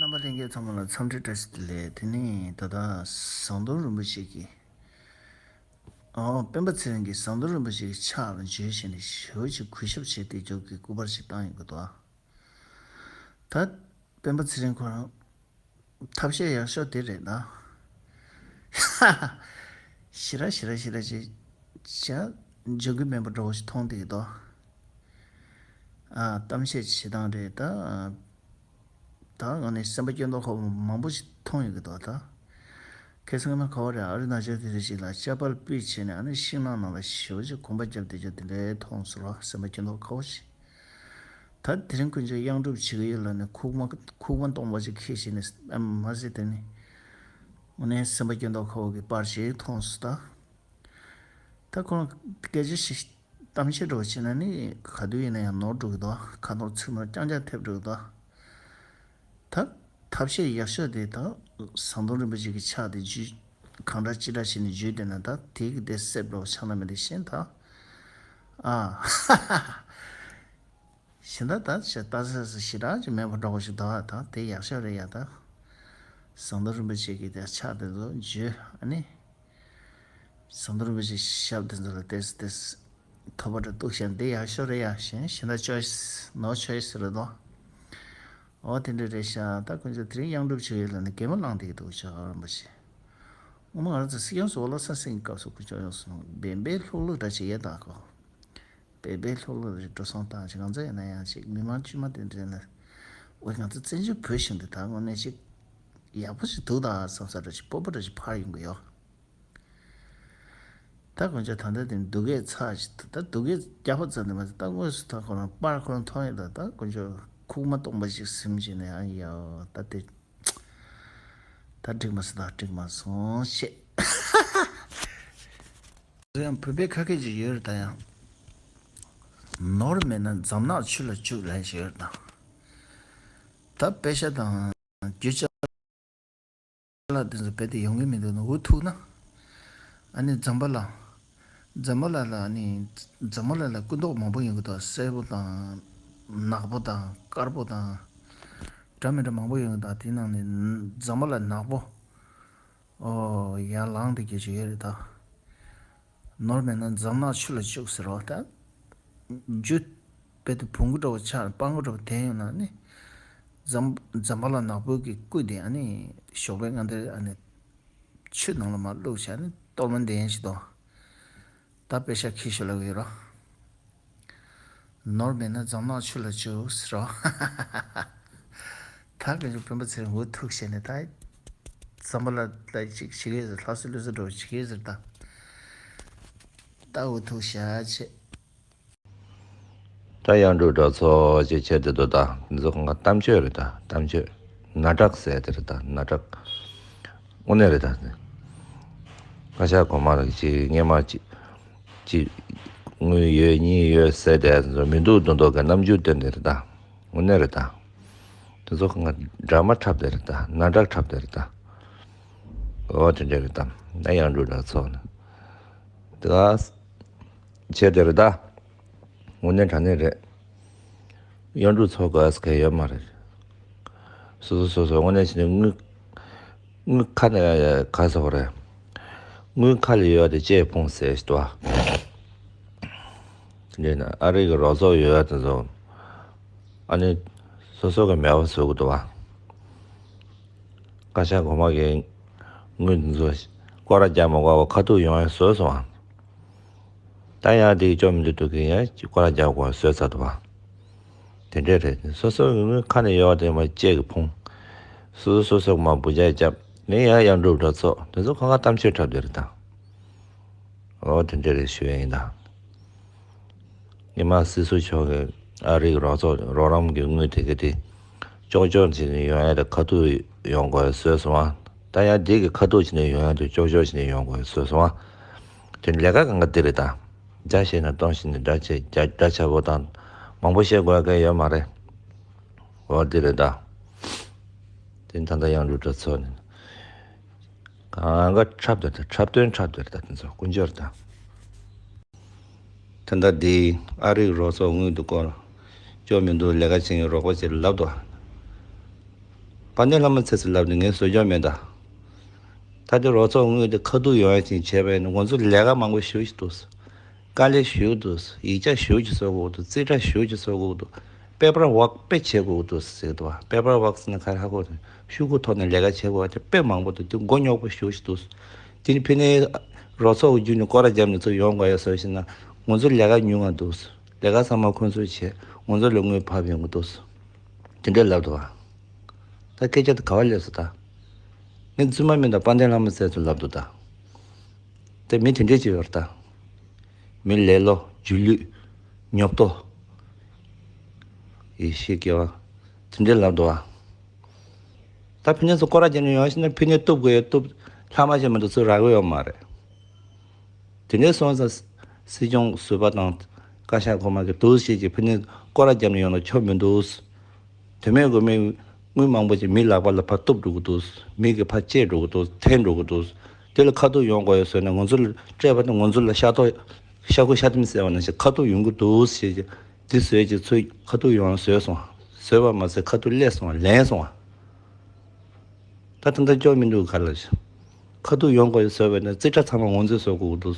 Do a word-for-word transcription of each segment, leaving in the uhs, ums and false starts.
རྣམ་པ་ལྷན་རྒྱས་ཚང་མ་ལ་འཚམས་འདྲི་བཀྲ་ཤིས་བདེ་ལེགས། དེ་ནས་ད་ལྟ་ཟམ་གདོང་རིན་པོ་ཆེ་གིས། ཨོ། སྤེན་པ་ཚེ་རིང་གིས་ཟམ་གདོང་རིན་པོ་ཆེ་གི་ཕྱག་ལ་འཇུས་བྱས་ནས་ཞེ་པོ་ཅིག་གུས་ཞབས་བྱས་ཏེ་འཇོག་གི་སྐུ་པར་ཞིག་བཏང་ཡོང་གི་འདུག་ཨ། ད་སྤེན་པ་ཚེ་རིང་ཁོ་རང་ཐབས་ཤེས་ཡག་ཤོས་དེ་རེད་ད། ཞེ་དྲག་ཞེ་དྲག་ཞེ་དྲག་ཅིག་བྱ་འཇོན་གི་མེད་པ་འདྲ་བོ་ཞིག་མཐོང་བསྡད་ཀྱི་འདུག་ཨ། གཏམ་བཤད་བྱེད་སྟངས་རེད་ད། ད་ང་ནི་སེམས་པ་སྐྱོ་མདོག་ཁ་པོ་མང་པོ་ཞིག་མཐོང་ཡོད་ཀྱི་འདུག་ད། ཁ་སང་ང་ག་བ་རེད། ཨ་རི་ན་ཆ་དེ་རེ་ཞིག་ལ་ཅ་པལ་ཕུད་བྱས་ནས་ཨ་ནི་ཤིང་ནགས་ནང་ལ་ཞེ་པོ་ཅིག་གོམ་པ་བརྒྱབ་བསྡད་རྒྱུ་དེ་འདྲའི་མཐོང་སོང་བ། སེམས་པ་སྐྱོ་མདོག་ཁ་པོ་ཞིག་ད་དེ་རིང་དཀོན་མཆོག་གཡང་སྒྲུབ་བྱེད་ཀྱི་ཡོད་ལབ་ནས་ཁུག་མ་ཁུག་མ་སྟོང་པ་ཅིག་འཁྱེར་བྱས་ནས། ཨ་མ་ཟད་དེ་ནི་དངོས་གནས་སེམས་པ་སྐྱོ་མདོག་ཁ་པོ་གི་པར་ཞིག་མཐོང་སོང་ད། ད་ཁོ་རང་སྐད་ཆ་ཞིག་གཏམ་བཤད་འདྲ་བོ་བྱས་ན་ནི་ག་དུས་ཡིན་ན་ཡང་ནོར་འགྲོ་གི་འདུག་ཁ་ནོར་ཚིག་ནོར་རྐྱང་རྐྱང་ཐེབས་འགྲོ་གི་འདུག་ད་ཐབས་ཤེས་ཡག་ཤོས་དེ་ད་ཟམ་གདོང་རིན་པོ་ཆེ་གི་ཕྱག་དེ་འཇུས། གང་འདྲ་ཅི་འདྲ་བྱས་ནས་འཇུས་བསྡད་ན་ད་དེ་གི་དེ་སེབ་འགྲོ་ཆགས་ན་མི་འདི་ཤེས་ད། ཨ། གཞན་དག་ད་ཆ་ལྟ་ས་ས་ཞེ་དྲག་ཅིག་མེད་པ་འདྲ་བོ་ཞིག་འདུག་ད་དེ་ཡག་ཤོས་རེད་ཡ། ད་ཟམ་གདོང་རིན་པོ་ཆེ་གི་དེ་ཕྱག་དེ་ཚོ་འཇུས། ཨ་ནི་ཟམ་གདོང་རིན་པོ་ཆེ་ཞབས་དེ་ཚོ་ལ་ཏེས་ཏེས་ཐོབ་པ་འདྲ་གཏུགས་བཞག་འདི་ཡག་ཤོས་རེད་ཡ། གཞན་གཞན་དག་choice, no choice རེད་དོ། འོ་དེ་འདྲ་རེད་ཤག་ད་དཀོན་མཆོག་དེ་རིང་གཡང་སྒྲུབ་བྱེད་ཡོད་ལབ་ནས་གད་མོ་བླངས་བསྡད་ཀྱི་འདུག་ཕྱག་རིན་པོ་ཆེ། སྔོན་མ་ང་རང་ཚོ་སྲིད་སྐྱོང་ཟུར་པ་བློ་བཟང་སེང་གེའི་སྐབས་སུ་སྐུ་ཕྱོགས་ཡོང་སོང་། བན་བན་ལྷུག་ལྷུག་འདྲ་ཅིག་ཡོད་ད་ཁོ། བན་བན་ལྷུག་ལྷུག་རེད། འགྲོ་སོང་བཏང་ཅིག་ང་ཚོ་ཡིན་ན་ཡང་ཅིག་མི་མང་དཀྱུས་མ་དེ་འདྲ་ན། འོ་ང་ཚོ་བཙན་བྱོལ་བོད་གཞུང་འདི་ད་དངོས་གནས་ཅིག་ཡག་པོ་ཞིག་འདུག་ད་བསམ་ས་འདྲ་ཅིག་སྤོབས་པ་འདྲ་ཅིག་འཕར་ཡོང་གི་ཡོད། ད་དཀོན་མཆོག་ད་ལྟ་དེ་སྡུག་སྐད་ཚ་ཅིག་ད་སྡུག་སྐད་རྒྱག་པ་ཙམ་དེ་མ་ཟད་ད་དངོས་སུ་ད་ཁོ་རང་པར་ཁོ་རང་མཐོང་ཡོད་ད། ད་དཀོན་མཆོག་ཁུག་མ་སྟོང་པ་ཞིག་ཟིན་བྱས་ནས་ཨ་ཡ། ད་དེ་ད་འགྲིག་མ་སོང་། ད་འགྲིག་མ་སོང་ཞེས། ཡང་བོད་པའི་ཁ་སྐད་ཅིག་ཡོད་རེད་ད། ཡང་ནོར་མེད་ན་རྫམ་ནག་ཆུ་ལ་བཅུག་ལབ་ཞིག་ཡོད་རེད་ད། ད་པེ་ཤ་དང་རྒྱུ་ཆ་ལ་དེ་ཚོ་རྦད་དེ་ཡོང་གི་མི་འདུག་ན། འུ་ཐུག་ན། ཨ་ནི་རྫམ་པ་ལ། རྫམ་པ་ལ་ལ་ཨ་ནི། རྫམ་པ་ལ་ལ་སྐུ་མདོག་མང་པོ་ཡོང་གི་འདུག་སེར་པོ་དང་། ནག་པོ་དང་དཀར་པོ་དང་། འདྲ་མི་འདྲ་མང་པོ་ཡོང་གི་འདུག་དེའི་ནང་ནས་རྫམ་པ་ལ་ནག་པོ། ཨོ་ཡར་ལངས་དེ་སྐད་ཆ་ཡོད་རེད་ད། ནོར་མེད་ན་རྫམ་ནག་ཆུ་ལ་བཅུག་ཟེར་བ་ད། རྒྱུ་དཔེ་དེ་བོང་གུ་འདྲ་བོ་ཆགས་སྤང་གུ་འདྲ་བོ་དེ་ཡོང་ན་ནི། རྫམ་རྫམ་པ་ལ་ནག་པོ་གི་སྐུ་དེ་ཨ་ནི་ཞོགས་པའི་ང་འདིར་ཨ་ནི་ཆུ་ནང་ལ་མར་བླུགས་བྱས་ནི་གཏོར་མ་འདེན་ཞིག་དང་། ད་པེ་ཤ་ཁྱི་ཤོ་ལ་བའི་རོ། ནོར་མེད་ན་རྫམ་ནག་ཆུ་ལ་བཅུག་ཟེར་རོ། ད་དཀོན་མཆོག་སྤེན་པ་ཚེ་རིང་འུ་ཐུག་བྱས་ནས་ད། རྫམ་པ་ལ་ལ་ཅིག་བྱེད་ཀྱི་ཟེར། ལྷ་སྲས་ལུས་སྲས་འགྲོ་བྱེད་ཀྱི་ཟེར་ད། ད་འུ་ཐུག་བྱ་བྱེད། ད་གཡང་སྒྲུབ་གྲོགས་ཚོ་ཅེས་བྱས་ཏེ་འདུག་ད་འདི་ཚོ་ཁོང་ག་གཏམ་བརྗོད་རེད་ད། གཏམ་བརྗོད། ནག་ཁྲག་ཟེར་དེ་རེད་ད། ནག་ཁྲག་དངོས་གནས་རེད་ད། ཁ་ཤག་གོང་མ་རེད་ཅིག་སྔས་མ་ཅིག་ཅིག་དངུལ་ཡོད་གཉིས་ཡོད་ཟེར་དེ་ཚོ་མི་འདུག་འདུག་འདུག་གི་རྣམ་འགྱུར་སྟོན་དེ་རེད་ད། དངོས་གནས་རེད་ད། དེ་ཚོ་ཁོང་ག་ཌ་ར་མ་འཁྲབ་དེ་རེད་ད། ནག་ཁྲག་འཁྲབ་དེ་རེད་ད། འོ་དེ་འདྲ་རེད་ད། ད་གཡང་སྒྲུབ་གྲོགས་ཚོ་ནི། དེ་ག་བྱས་དེ་རེད་ད། དངོས་གནས་དྲང་གནས་རེད། གཡང་སྒྲུབ་ཚོགས་དགོས་ཟེར་མཁན་ཡོད་མ་རེད། སོ་སོ་སོ་སོ་དངོས་གནས་བྱས་ནས་དངུལ། དངུལ་ཁ་ནས་ག་ཟེར་བ་རེད། དངུལ་ཁ་ལ་ཡོད་དེ་ལྕེ་ཕུང་ཟེར་ཞིག་འདུག་བ། དེ་འདྲ་ན་ཨ་རི་གི་རོགས་ཚོགས་ཡོད་དེ་ཚོ། ཨ་ནི། སོ་སོ་གི་མེད་པ་བཟོ་གི་འདུག་བ། བཀའ་ཤག་གོང་མ་གིས་དངུལ་འདི་ཚོ་སྐོར་ར་རྒྱག་མ་དགོས་པ་ཁ་ཐུག་ཡོང་ཡ་བཟོས་སོང་ཨ། ད་ཡང་དེ་གི་ཅོ་མི་འདུག་འདུག་གི་ཡང་སྐོར་ར་རྒྱག་དགོས་བཟོས་ཚར་འདུག་བ། དེ་འདྲས་རེད། སོ་སོ་གི་དངུལ་ཁ་ནས་ཡོང་བ་དེ་མ་ལྕེ་གི་ཕུང་། སོ་སོ་སོ་སོ་གི་མ་འབུ་ཅག་རྒྱབ་ནས་ཡང་གཡང་སྒྲུབ་གྲོགས་ཚོགས་དེ་ཚོ་ཁ་ཁ་གཏམ་བཤད་འཁྲབ་བསྡད་རེད་ད། འོ་དེ་འདྲས་རེད་ཞུ་ཡ་ཡིན་ད། སྔོན་མ་སྲིད་ཟུར་མཆོག་གིས་ཨ་རིའི་རོགས་ཚོགས་རོགས་རམ་གྱི་དངུལ་དེ་ག་དེ་ཅོག་ཅོག་བྱས་ནས་ཡོང་ཡ་དེ་ཁ་ཐུག་ཡོང་དགོས་བཟོས་སོང་ཨ། ད་ཡང་དེ་གི་ཁ་ཐུག་བྱས་ནས་ཡོང་ཡ་དེ་ཅོག་ཅོག་བྱས་ནས་ཡོང་དགོས་བཟོས་སོང་ཨ། དེ་ལས་ཀ་གང་ག་དེ་རེད་ད། བརྒྱ་བཤད་ན་སྟོང་བཤད་ན་འདྲ་བྱེད་བརྒྱ་འདྲ་ཆགས་པོ་དང་མང་པོ་བཤད་དགོས་མཁན་ཡོད་མ་རེད། འོ་དེ་རེད་ད། དེ་ད་ལྟ་གཡང་སྒྲུབ་གྲོགས་ཚོགས་ནས། གང་ག་འཁྲབ་སྟོན་འཁྲབ་སྟོན་འཁྲབ་སྟོན་རེད་ད། དེ་ཚོ་དཀོན་མཆོག་རེད་ད། ད་ལྟ་འདི་ཨ་རིའི་རོགས་ཚོགས་དངུལ་འདི་སྐོར་ཅོ་མི་འདུག་ལས་ཀ་བྱེད་མཁན་རོགས་པ་ཅིག་ལབ་འདུག་དཔལ་ལྡན་ལྷ་མོ་ཚེ་ཟེར་ལབ་ནས་ངས་བཟོ་རྒྱུ་མེད་ད། ད་ལྟ་རོགས་ཚོགས་དངུལ་དེ་ཁ་ཐུག་ཡོང་ཡ་ཅིག་བྱས་པས་ན་ང་ཚོ་ལས་ཀ་མང་པོ་ཞེ་པོ་ཞིག་འདུག་དཀའ་ལས་ཞེ་པོ་འདུག་ཡིག་ཆ་ཞེ་པོ་ཅིག་བཟོ་དགོས་འདུག་རྩིས་ཁྲ་ཞེ་པོ་ཅིག་བཟོ་དགོས་འདུག་པེ་པར་ཝརྐ་དཔེ་བྱེད་དགོས་འདུག་ཟེར་འདུག་པེ་པར་ཝརྐ་ཟེར་ན་ག་རེ་ཧ་གོ། ཤོག་གུ་ཐོག་ནས་ལས་ཀ་བྱེད་དགོས་པ་དེ་དཔེ་མང་པོ་འདུག་དེ་མགོ་རྙོག་པོ་ཞེ་པོ་ཅིག་འདུག་དེ་ནི་ཕ་ནི་རོགས་ཚོགས་བརྒྱུད་ནས་སྐོར་ར་བརྒྱབ་ནས་ཚུར་ཡོང་དགོས་ཡ་བཟོ་ཞིག་ན་ང་ཚོ་ལས་ཀ་ཉུང་བ་འདུག་ལས་ཀ་ཚང་མ་ཁོང་ཚོས་བྱས། ང་ཚོ་ལ་དངུལ་ཕབ་ཡོང་གི་འདུག་དེ་འདྲས་ལབ་འདུག་པ། ད་སྐད་ཆ་དེ་ག་བ་སླེབས་སོང་ད། ངས་རྫུན་མ་མིན་ད་དཔལ་ལྡན་ལྷ་མོ་ཚེ་ཟེར་ལབ་འདུག་ད། དེ་མི་དེ་འདྲས་ཅིག་ཡོད་རེད་ད། མི་ལེ་ལོ་སྒྱུ་ལུས། ཉོབ་ཏོ། ཡེ་ཤེས་སྐྱེ་བ། དེ་འདྲས་ལབ་འདུག་པ། ད་ཕ་ནི་ཚོ་སྐོར་ར་བརྒྱབ་ནས་ཡོང་ཞིག་ན་ཕ་ནི་གཏུབ་དགོས་ཡ་གཏུབ། ལྷག་མ་བྱས་མི་འདུག་ཚུར་རག་གི་ཡོད་མ་རེད། དེ་འདྲས་སོང་ཙང་སྲིད་སྐྱོང་ཟུར་པ་དང་བཀའ་ཤག་གོང་མ་གི་འདུག་སེ་ཅིག་ཕ་ནི་སྐོར་ར་བརྒྱབ་ནས་ཡོང་ན་ཆོ་མི་འདུག་དེ་མིན་དགོས་མིན་དངུལ་མང་པོ་ཅིག་མི་ལག་པ་ལ་ཕར་གཏུབ་འགྲོ་གི་འདུག་མི་གིས་ཕར་བཅད་འགྲོ་གི་འདུག་འཐེན་འགྲོ་གི་འདུག་དེ་ལ་ཁ་ཐུག་ཡོང་དགོས་ཡོད་ཟེར་ནས་ང་ཚོ་ལ་སྤྲད་པ་དེ་ང་ཚོ་ལ་ཤ་ཐོག་ཤ་ཁུ་ཤ་ཐིམ་ཟེར་བ་ནང་བཞིན་ཁ་ཐུག་ཡོང་གི་འདུག་ཟེར་གྱི་དེ་བཟོས་ཀྱི་ཚུར་ཁ་ཐུག་ཡོང་བཟོས་སོང་། བཟོས་པ་མ་ཟད་ཁ་ཐུག་སླེབས་སོང་ལེན་སོང་། ད་ད་ལྟ་སྐྱོ་མི་འདུག་ག་ལ། ཁ་ཐུག་ཡོང་དགོས་ཡོད་ཟེར་བས་ན་རྩིས་ཁྲ་ཚང་མ་ངོ་འཛིན་བཟོ་དགོས་འདུག་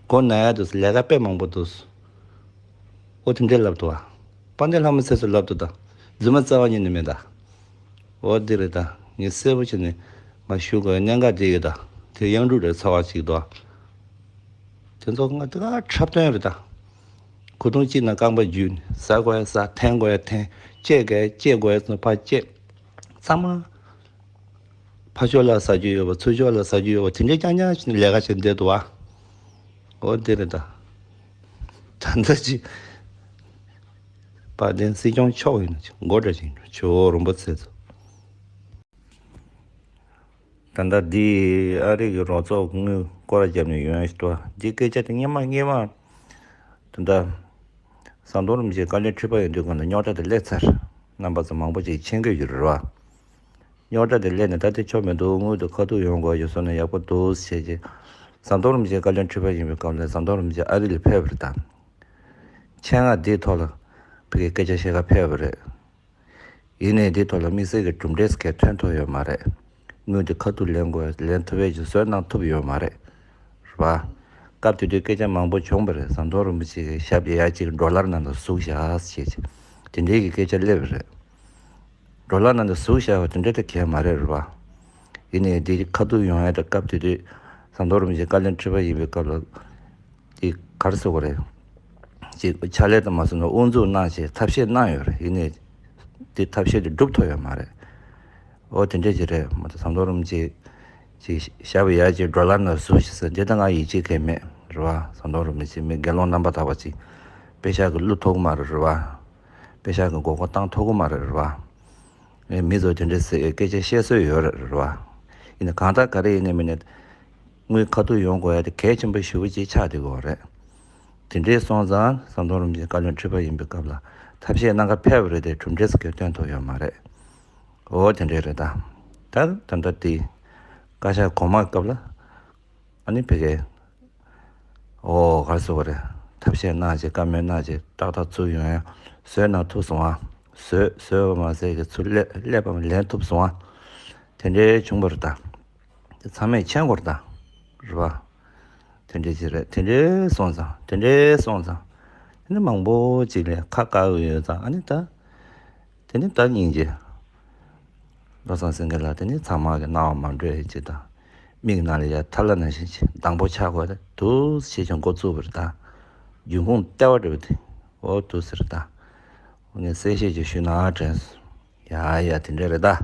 མགོ་ན་ཡ་འདུག་ལས་ཀ་དཔེ་མང་པོ་འདུག་ཨོ་དེ་འདྲས་ལབ་འདུག་པ། དཔལ་ལྡན་ལྷ་མོ་ཚེ་ཟེར་ལབ་འདུག་ད། རྫུན་མ་རྩ་བ་ཉིད་ནས་མེད་ད། ཨོ་འདི་རེད་ད། ངས་གསལ་པོ་བྱས་ནས་མ་ཞུ་དགོས་གནད་འགག་འདི་ཡོད་ད། དེ་དབྱངས་འགྲོས་རེད་ཚ་བ་ཅིག་འདུག་དེ་ཚོ་ང་དེ་ག་འཁྲབ་སྟོན་རེད་ད། ཁུ་ཐུང་གཅིག་ནང་རྐང་པ་བརྒྱུས་ནས་ཟ་དགོས་ཡ་ཟ། འཐེན་དགོས་ཡ་འཐེན། བཅད་དགོས་ཡ་བཅད་དགོས་ཡ་ཚོ་ཕར་བཅད། ཚང་མ། ཕར་ཕྱོགས་ལ་ཟ་རྒྱུ་ཡོད་པ་ཚུར་ཕྱོགས་ལ་ཟ་རྒྱུ་ཡོད་པ་དེ་འདྲའི་རྐྱང་རྐྱང་བྱས་ནས་ལས་ཀ་བྱས་བསྡད་འདུག་པ། འོ་དེ་རེད་ད། ད་ལྟ་ཅི། དཔལ་ལྡན་སྲིད་སྐྱོང་མཆོག་ཡིན་ན་ཅི་མགོ་འདྲ་ཅིག་ཇོ་བོ་རིན་པོ་ཆེ་ཚོ། ད་ལྟ་འདི་ཨ་རི་གི་རོགས་ཚོགས་དངུལ་སྐོར་ར་བརྒྱབ་ནས་ཡོང་ཞིག་འདུག་པ། འདི་སྐད་ཆ་དེ་སྔོན་མ་སྔོན་མ། ད་ལྟ། ཟམ་གདོང་རིན་པོ་ཆེ་བཀའ་བློན་ཁྲི་པ་ཡིན་དུས་སྒང་ལ་རྙོག་དྲ་དེ་སླེབས་ཚར། རྣམ་པ་ཚོ་མང་པོ་ཅིག་མཁྱེན་གྱི་ཡོད་རེད་པ། རྙོག་དྲ་དེ་སླེབས་ནས་ད་དེ་ཆོ་མི་འདུག་དངུལ་དེ་ཁ་ཐུག་ཡོང་དགོས་ཡོད་བཟོས་ན་ཡག་པོ་འདུག་ཟེར་གྱི། ཟམ་གདོང་རིན་པོ་ཆེ་བཀའ་བློན་ཁྲི་པ་ཡིན་པའི་སྐབས་ལ་ཟམ་གདོང་རིན་པོ་ཆེ་ཨ་རི་ལ་ཕེབས་པ་རེད་ད། ཆེད་མངགས་འདིའི་ཐོག་ལ་ཕ་གིའི་སྐད་ཆ་བཤད་ག་ཕེབས་པ་རེད། ཡིན་ནའི་འདིའི་ཐོག་ལ་དམིགས་བསལ་གྱི་གྲུབ་འབྲས་གང་ཐོན་ཐོན་ཡོད་མ་རེད། དངུལ་དེ་ཁ་ཐུག་ལེན་དགོས་ལེན་ཐུབ་པའི་ཅིག་བཟོས་གནང་ཐུབ་ཡོད་མ་རེད། རེད་པ། སྐབས་དེ་དུས་སྐད་ཆ་མང་པོ་བྱུང་བ་རེད། ཟམ་གདོང་རིན་པོ་ཆེ་གི་ཞབས་ཀྱི་ཡ་གཅིག་ཌོ་ལར་ནང་དུ་ཟུག་བཞག་ཞེས་དེ་འདྲའི་གི་སྐད་ཆ་སླེབས་པ་རེད། ཌོ་ལར་ནང་དུ་ཟུག་བཞག་པ་དེ་འདྲ་དེ་གལ་མ་རེད་རེད་པ། ཡིན་ནའི་འདི་ཁ་ཐུག་ཡོང་ཡ་དེ་སྐབས་དེ་དུས་ཟམ་གདོང་རིན་པོ་ཆེ་བཀའ་བློན་ཁྲི་པ་ཡིན་པའི་སྐབས་ལ། དེ་ག་རེ་ཟེར་དགོས་རེད། ཅིག་ཕྱག་ལས་དང་མ་སོང་ན་དབུ་འཛུགས་གནང་བྱས་ཐབས་ཤེས་གནང་ཡོད་རེད། ཡིན་ནའི། དེ་ཐབས་ཤེས་དེ་སྒྲུབ་ཐུབ་ཡོད་མ་རེད། འོ་དེ་འདྲས་ཅིག་རེད་མ་གཏོགས་ཟམ་གདོང་རིན་པོ་ཆེ། ཅིག་ཞབས་ཡ་ཅིག་ཌོ་ལར་ནང་ཟུག་ཞིག་ཟེར་འདི་ལྟ་ང་ཡིད་ཆེས་གང་མེད་རེད་པ། ཟམ་གདོང་རིན་པོ་ཆེ་མི་དགེ་སློང་རྣམ་པར་དག་པ་ཅིག་དཔེ་ཤག་གི་བླུ་ཐུབ་ཀྱི་མ་རེད་རེད་པ། དཔེ་ཤག་གི་མགོ་སྐོར་བཏང་ཐུབ་ཀྱི་མ་རེད་རེད་པ། ངས་མི་ཚོ་དེ་འདྲས་ཟེར་སྐད་ཆ་བཤད་སྲོལ་ཡོད་རེད་རེད་པ། ཡིན་ནའི་གང་ལྟར་ག་རེ་ཡིན་ནའི་མིན་ནའི། དངུལ་ཁ་ཐུག་ཡོང་དགོས་ཡ་དེ་གལ་ཆེན་པོ་ཞེ་པོ་ཅིག་ཆགས་བསྡད་ཀྱི་ཡོད་རེད། དེ་འདྲས་སོང་ཙང་ཟམ་གདོང་རིན་པོ་ཆེ་བཀའ་བློན་ཁྲི་པ་ཡིན་པའི་སྐབས་ལ་ཐབས་ཤེས་གནང་ག་ཕེབས་པ་རེད་དེ་གྲུབ་འབྲས་སུ་གང་ཐོན་ཐུབ་ཡོད་མ་རེད། འོ་དེ་འདྲས་རེད་ད། ད་ད་ལྟ་དེ། བཀའ་ཤག་གོང་མའི་སྐབས་ལ། ཨ་ནི་ཕ་གིའི། འོ་ག་རེ་ཟེར་དགོས་རེད། ཐབས་ཤེས་གནང་བྱས་བཀའ་མོལ་གནང་བྱས་ཏག་ཏག་ཚུར་ཡོང་ཡ། བཟོས་གནང་ཐུབ་སོང་ཨ། བཟོས་བཟོས་པ་མ་ཟད་ཀྱི་ཚུར་སླེབས་སླེབས་པ་ལེན་ཐུབ་སོང་ཨ། དེ་འདྲའི་བྱུང་བ་རེད་ད། དེ་ཚང་མས་མཁྱེན་དགོས་རེད་ད། རེད་པ། དེ་འདྲའི་ཅིག་རེད། དེ་འདྲའི་སོང་ཙང་དེ་འདྲའི་སོང་ཙང་། དེ་ནི་མང་པོ་ཅིག་ལ་ཁ་བཀག་གི་ཡོད་ཙང་ཨ་ནི་ད། དེ་ནི་ད་སྙིང་རྗེ། བློ་བཟང་སེང་གེ་ལགས་དེ་ནི་ཚང་མ་གི་སྣང་བ་མ་འགྲོ་ཡ་ཅིག་དང་། མིག་ནང་ལ་ཡ་ཐལ་བ་ནང་བཞིན་ཅིག་སྡང་པོ་ཆགས་དགོས་རེད་འདུག་ཞེས་ཀྱང་འགོ་བཙུགས་པ་རེད་ད། འབྱུང་ཁུངས་ལྟེ་བ་འདྲ་བོ་དེ། འོ་འདུག་ཟེར་ད། ངས་གསལ་བཤད་ཅིག་ཞུས་ན་དྲན་སོང་། ཡ་ཡ་དེ་འདྲ་རེད་ད།